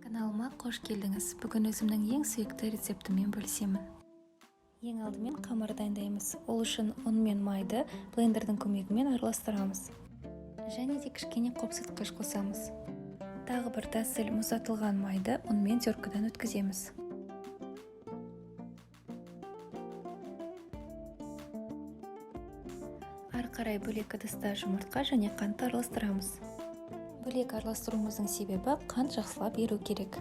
Каналыма қош келдіңіз. Бүгін өзімнің ең сүйікті рецептіммен бөлісемін. Ең алдымен қамыр дайындаймыз. Ол үшін ұн мен майды блендердің көмегімен араластырамыз. Және де кішкене қопсытқыш қосамыз. Тағы бір тәсіл: мұздатылған майды ұнмен теркадан өткіземіз. Ары қарай бөлек ыдыста жұмыртқа және қантты араластырамыз. Бөлек араластыруымыздың себебі, қант жақсылап еру керек.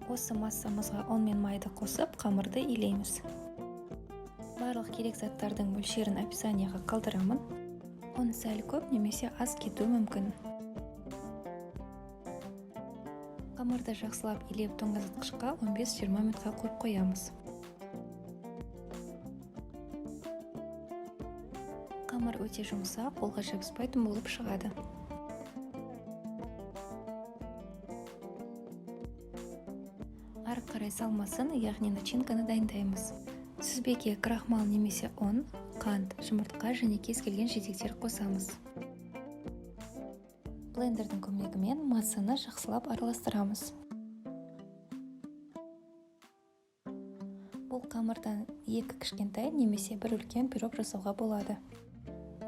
Осы массамызға ұн мен майды қосып, қамырды илейміз. Барлық керек заттардың мөлшерін описанияға қалдырамын. Ұн сәл көп немесе аз кетуі мүмкін. Қамырды жақсылап илеп, тоңазытқышқа 15-20 минутқа қойып қоямыз. Қамыр өте жұмсақ, қолға жабыспайтын болып шығады. Ары қарай салмасын, яғни начинканы дайындаймыз. Сүзбеге крахмал немесе ұн, қант, жұмыртқа және кез келген жидектер қосамыз. Блендердің көмегімен массаны жақсылап араластырамыз. Бұл қамырдан екі кішкентай немесе бір үлкен пирог жасауға болады.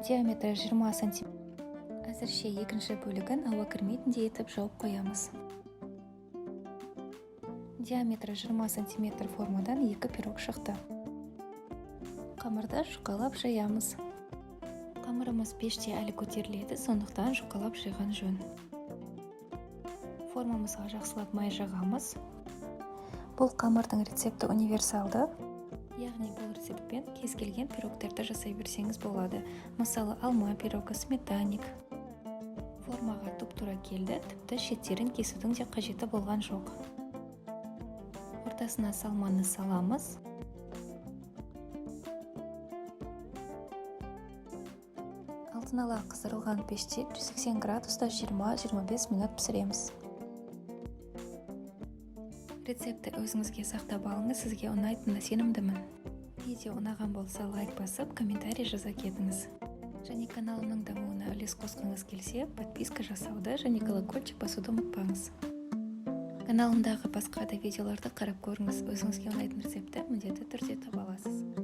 Диаметрі 20 сантиметр. Әзірше екінші бөлігін ауа кірмейтіндей етіп жауып қоямыз. Диаметрі 20 сантиметр формадан екі пирог шықты. Қамырды жұқалап жаямыз. Қамырымыз пеште әлі көтеріледі, сондықтан жұқалап жайған жөн. Формамызға жақсылап май жағамыз. Бұл қамырдың рецепті универсалды, яғни бұл рецептпен кез келген пирогтарды жасай берсеңіз болады. Мысалы, алма пирогы, сметанник. Формаға тұп тура келді, тіпті шеттерін кесудің де қажеті болған жоқ. Ортасына салманы саламыз. Алдын ала қыздырылған пеште 180 градуста 20-25 минут пісіреміз. Рецептті өзіңізге сақтап алыңыз, сізге ұнайтынына сенімдімін. Видео ұнаған болса, лайк басып, комментарий жаза кетіңіз. Және каналымның дамуына үлес қосқыңыз келсе, подписка жасауды және колокольчик басуды ұмытпаңыз. Каналымдағы басқа да видеоларды қарап көріңіз. Өзіңізге ұнайтын рецептті міндетті түрде таба аласыз.